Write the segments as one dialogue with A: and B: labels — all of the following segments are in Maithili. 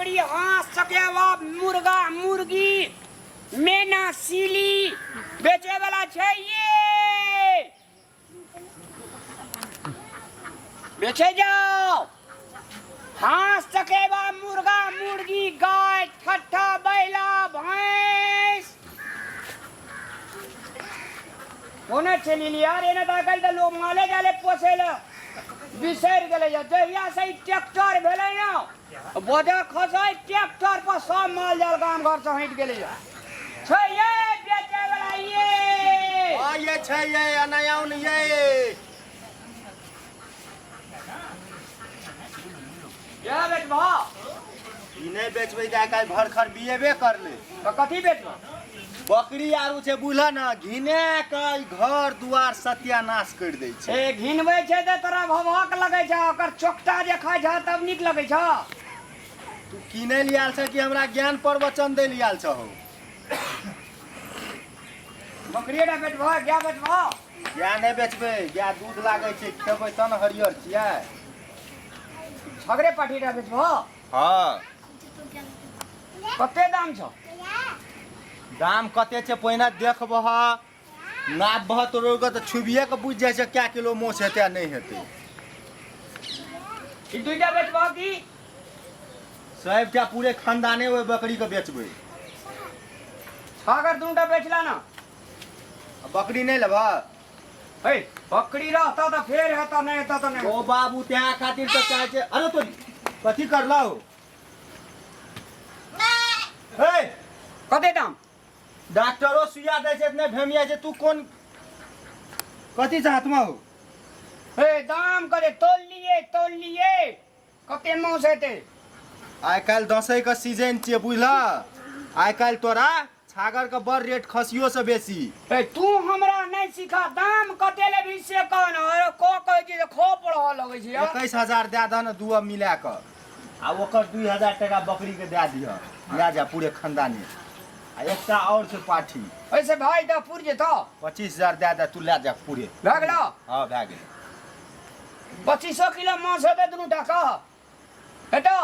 A: बकरी, हास चकेवा, मुर्गा मुर्गी, मेना सीली बेचे वाला छै ये। बेचे जाओ। हास चकेवा, मुर्गा मुर्गी, गाय, ठट्ठा, बैला, भैंस। कोने चलि लिया रे? ने तऽ आइ काल्हि तऽ लोक माले जाले पोसै लए बिसरि गेलै। जहिया से ई ट्रैक्टर भेलै ने, बोझा खसै ट्रैक्टर पर सब माल जाल गाम घर से हटि गेलै। छै ये बेचे वाला ये?
B: हाँ, ये छै ये, अनायाउन ये।
A: ये बेचबह?
B: ई नहि बेचबै तऽ आइ काल्हि भरखर बियेबे करलै।
A: तऽ कथी बेचबह?
B: बकरी आरू छै, बुझल ने, घिने के ई घर दुआर सत्यानाश करि दै छै।
A: ए, घिनबै छै तऽ तोरा भभक लगै छै, ओकर चोकटा जे खाइ छह तब नीक लगै छह।
B: तू किनै लए आयल छ कि हमरा ज्ञान प्रवचन दै लए आयल छहो?
A: बकरिए टा बेचबह, गाय बेचबह?
B: गाय नहि बेचबै। गाय दूध लागै छै, खेबै तब ने हरियर छियै।
A: छगरे पाठी टा बेचबह?
B: हँ।
A: कते दाम छौ?
B: दाम कते छै पहिने देखबह, नापबह तोरो के तऽ छुबिए के बुझि जाइ छै कए किलो मोछ हेतै आ नहि हेतै।
A: ई दुइटा बेचबह की?
B: सबटा पूरे खानदाने ओहि बकरी के बेचबै।
A: छागर दुनूटा बेचला ना।
B: आ बकरी नहि लेबह?
A: हे, बकरी रहता तऽ फेर हेता, नहि हेता तऽ नहि।
B: ओ बाबू, तें खातिर तऽ चाहै छै। अरे तो कथी करलहो हे?
A: कते दाम?
B: डॉक्टरो सुइया दै छै इतने भेमिया छै, तू कोन कथी छै हाथमे हो?
A: हे, दाम करे, तोल लिए, तोल लिए, कते मांस हेतै?
B: आइ काल्हि दसैँ के सीजन छियै, बुझल? आइ काल्हि तोरा छागर के बड़ रेट, खसियो से बेसी।
A: ए, तू हमरा नहि सिखा। दाम कते लेबही से कह ने। अरे को कहै छी जे खो पढ़ऽ लगै छी यार।
B: 21,000 दए दह ने दूआ मिला कऽ, आ ओकर 2000 टाका बकरी के दए दिह, लए जा पूरे खानदाने। आ एकटा और छै पाठी।
A: ऐसे भाई दऽ पुर जेतौ।
B: 25,000 दए दे तू, लए जा पूरे।
A: भए गेलौ?
B: हँ, भए गेलै।
A: 25 किलो मांस हेतै दुनू टा कह, हेतौ?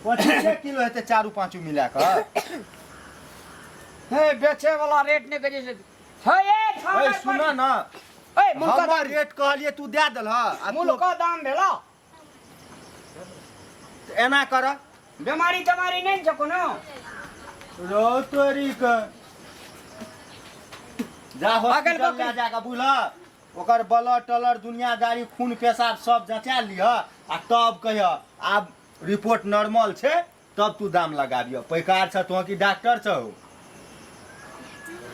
B: 25 किलो हेतै चारू पाँचू मिला कऽ।
A: हे, बेचे वाला रेट नहि कहै छै। हे, ए, छागर।
B: ए, सुन न।
A: ए, मुल्का
B: हमर
A: दाम
B: रेट कहलियै, तू दए देलह आ तू
A: मुल्का दाम भेलौ।
B: एना कर।
A: बेमारी तेमारी नहि ने छौ कोनो?
B: रो तोरी के, जा हॉस्पिटल
A: बकरी।
B: लए जाके, बुझल, ओकर ब्लड टलर दुनियादारी खून पेशाब सब जँचा लिह आ तब कहिह आब रिपोर्ट नॉर्मल छै, तब तू दाम लगाबिह। पैकार छ तोह कि डॉक्टर छौ?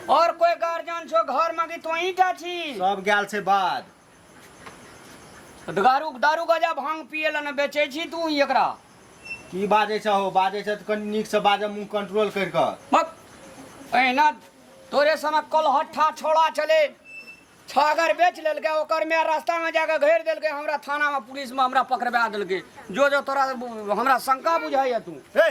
A: और कोई गार्जियन छौ घर में कि तोही टा छी?
B: सब गेल छै बाद।
A: दारू दारू गजा भांग पिए ला ने बेचै छी तू एकरा?
B: की बाजै छ हो? बाजै छ तऽ कनि नीकसँ बाजऽ, मुँह कंट्रोल करि कऽ।
A: बक, एहिना तोरे सनक कलहट्ठा छोड़ा छलै, छागर बेच लेलकै, ओकर माय रास्तामे जाकऽ घेर देलकै, हमरा थानामे पुलिसमे हमरा पकड़बा देलकै। जो जो, तोरा हमरा शंका बुझाइया तू।
B: हे,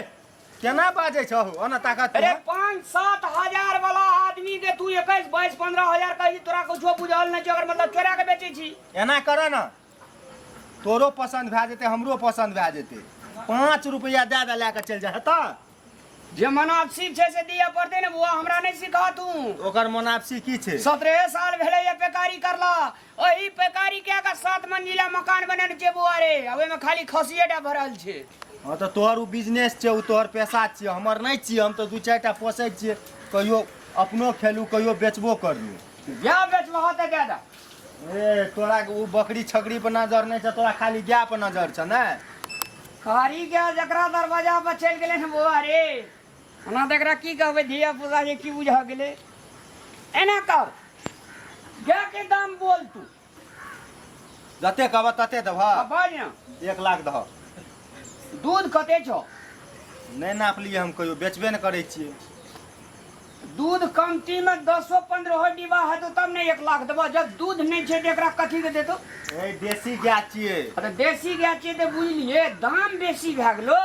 B: केना बाजै छहो? ओना ताकत।
A: अरे, 5-7 हजार वाला आदमी के तू 21, 22, 15 हजार कही, तोरा कुछो बुझल नहि छै। ओकर मतलब चोरा के बेचै छी।
B: एना कर ने, तोरो पसन्द भए जेतै, हमरो पसन्द भए जेतै। 5 रुपैआ दए दे, लए कऽ चलि जा, हेतऽ?
A: जे मनासिब छै से दिअ पड़तै ने बुआ, हमरा नहि सिखा तू।
B: ओकर मुनाफसी की छै?
A: 17 साल भेलै ये पेकारी करला। ओही पेकारी कए कऽ 7 मंजिला मकान बनेने छै बुआ रे, आ ओहिमे खाली खसिए टा भरल छै।
B: हँ, तऽ तोहर ओ बिजनेस छै, ओ तोहर पैसा छियै, हमर नहि छियै। हम तऽ दू चारि टा पोसै छियै, कहियो अपनो खेलू, कहियो बेचबो करलू।
A: गाय बेचबह तऽ दए दे।
B: ए, तोरा ओ बकरी छकरी पर नजर नहि छै, तोरा खाली गाय पर नजर छ ने?
A: कारी गाय जकरा दरवाजा पर चलि गेलै ने बौआ रे, ओना तऽ एकरा की कहबै, धिया पुता जे की बुझा गेलै। एना कर, गाय के दाम बोल तू।
B: जते कहबह तते देबह।
A: बाज ने।
B: 1 लाख दह।
A: दूध कते छौ?
B: नहि नापलियै हम कहियो, बेचबे ने करै छियै।
A: दूध कमती में 10-15 डिब्बा हेतौ तब ने 1 लाख देबह। जब दूध नहि छै तऽ एकरा कथी के देतौ?
B: ए, देसी गाय छियै।
A: अरे, देसी गाय छियै तऽ बुझलियै, दाम बेसी भए गेलो।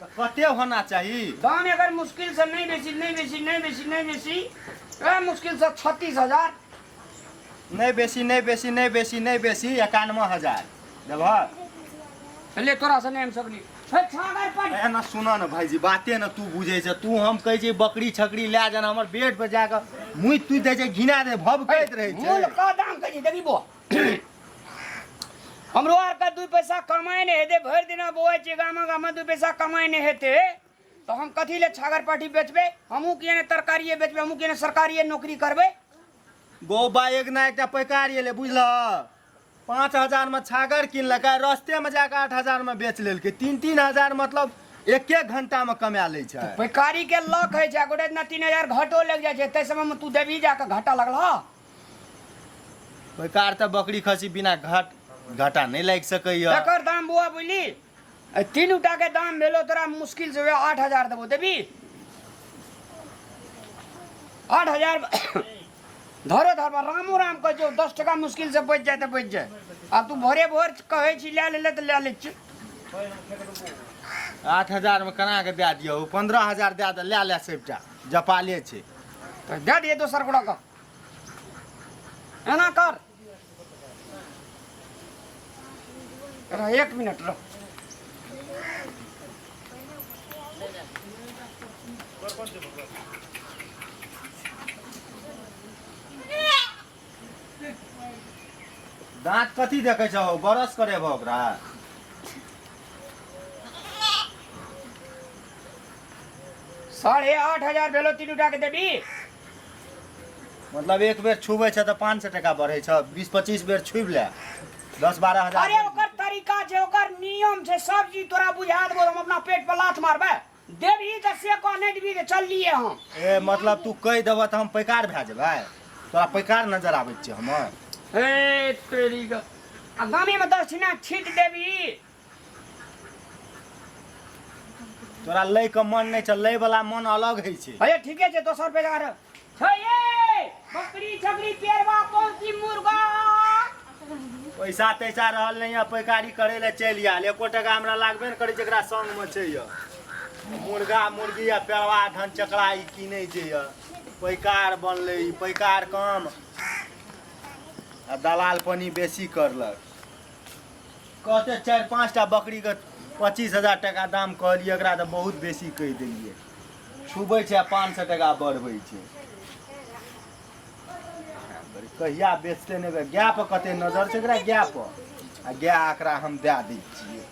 B: तऽ कते होना चाही?
A: दाम एकर मुश्किल से नहि बेसी, नहि बेसी, नहि बेसी, नहि बेसी, ए, मुश्किल से 36,000।
B: नहि बेसी, नहि बेसी, नहि बेसी, नहि बेसी, 91,000 देबह?
A: ले तोरा से नहि हम सकली हे छागर पर।
B: एना सुन न भाईजी, बाते न तू बुझै छ। तू हम कहै छै बकरी छकरी लए जाना, हमर बेड पर जाके मुँह तुइ दै छै, घिना दे, भभकैत रहै छै।
A: मूल का दाम कहै छै देखी बो, हमरो आरके 2 पैसा कमाइ नहि हेतै, भरि दिना बौआइ छियै गामा गामा, 2 पैसा कमाइ नहि हेतै तऽ हम कथी ले छागर पाठी बेचबै? हमहूँ किए ने तरकारिए बेचबै? हमहूँ किए ने सरकारिए नौकरी करबै?
B: गौ बा, एक ना एकटा पैकार एलै बुझलह, 5000 में छागर किनलकै, रस्ते में जाके 8000 में बेच लेलकै। 3-3 हजार मतलब एक एक घंटा में कमा लै छै।
A: पैकारी के लक होइ छै, गोटे दिना 3000 घाटो लागि जाइ छै, ताहि समय में तू देबही जाके घाटा लगल।
B: पैकार तऽ बकरी खसी बिना घाटा नहि लागि सकैया।
A: एकर दाम बौआ बुझली, एहि तीनू टा के दाम भेलो तोरा मुश्किल से वएह 8000 देबो, देबी? 8000 धरो धर, रामो राम कहै छौ 10 टका मुश्किल से बचि जाए तऽ बचि जाए। आब तू भोरे भोर कहै छी लए ले तऽ लए लै छी।
B: 8000 में केना के दए दियौ? 15,000 दए दे, लए ले सबटा, जपाले छै।
A: तऽ दए दियै दोसर गोटा के। एना कर रह, 1 मिनट रह।
B: दाँत कथी देखै छहो? बरस करेबह ओकरा?
A: 8500 भेलो तीनू टा के, देबी?
B: मतलब एक बेर छुबै छै तऽ 500 टका बढ़ै छै, 20-25 बेर छुबि ले, 10-12 हजार।
A: अरे ओकर तरीका छै, ओकर नियम छै, सब चीज तोरा बुझा देबो। हम अपना पेट पर लात मारबै, देबही तऽ से कह, नहि देबही तऽ चललिए हम।
B: ए मतलब तू कहि देबह तऽ हम पैकार भए जेबै? तोरा पैकार नजर आबै छै हमर?
A: हे तेरी ग, आ गामे में 10 ठिना छीट देबही।
B: तोरा लै के मन नहि छै, लै वाला मन अलग होइ छै।
A: अरे ठीके छै, दोसर पे जा छै। ये बकरी छकरी पेरवा कौन सी मुर्गा।
B: पैसा तैसा रहल नहीं है, पैकारी करे ले चलि आयल, एको टका हमरा लागबे ने करै जेकरा संग में छै। यऽ मुर्गा मुर्गी आ पेड़वा धन चकरा ई किनै छै, यऽ पैकार बनलै। ई पैकार कम आ दलाल पनी बेसी करलक। कहते 4-5 टा बकरीके 25,000 टका दाम कहलियै, एकरा तऽ बहुत बेसी कहि देलियै। छुबै छै आ 500 टका बढ़बै छै। कहिया बेचते नहि? गाय पर कते नजर छै एकरा, गाय पर। आ गाय एकरा हम दए दै छियै।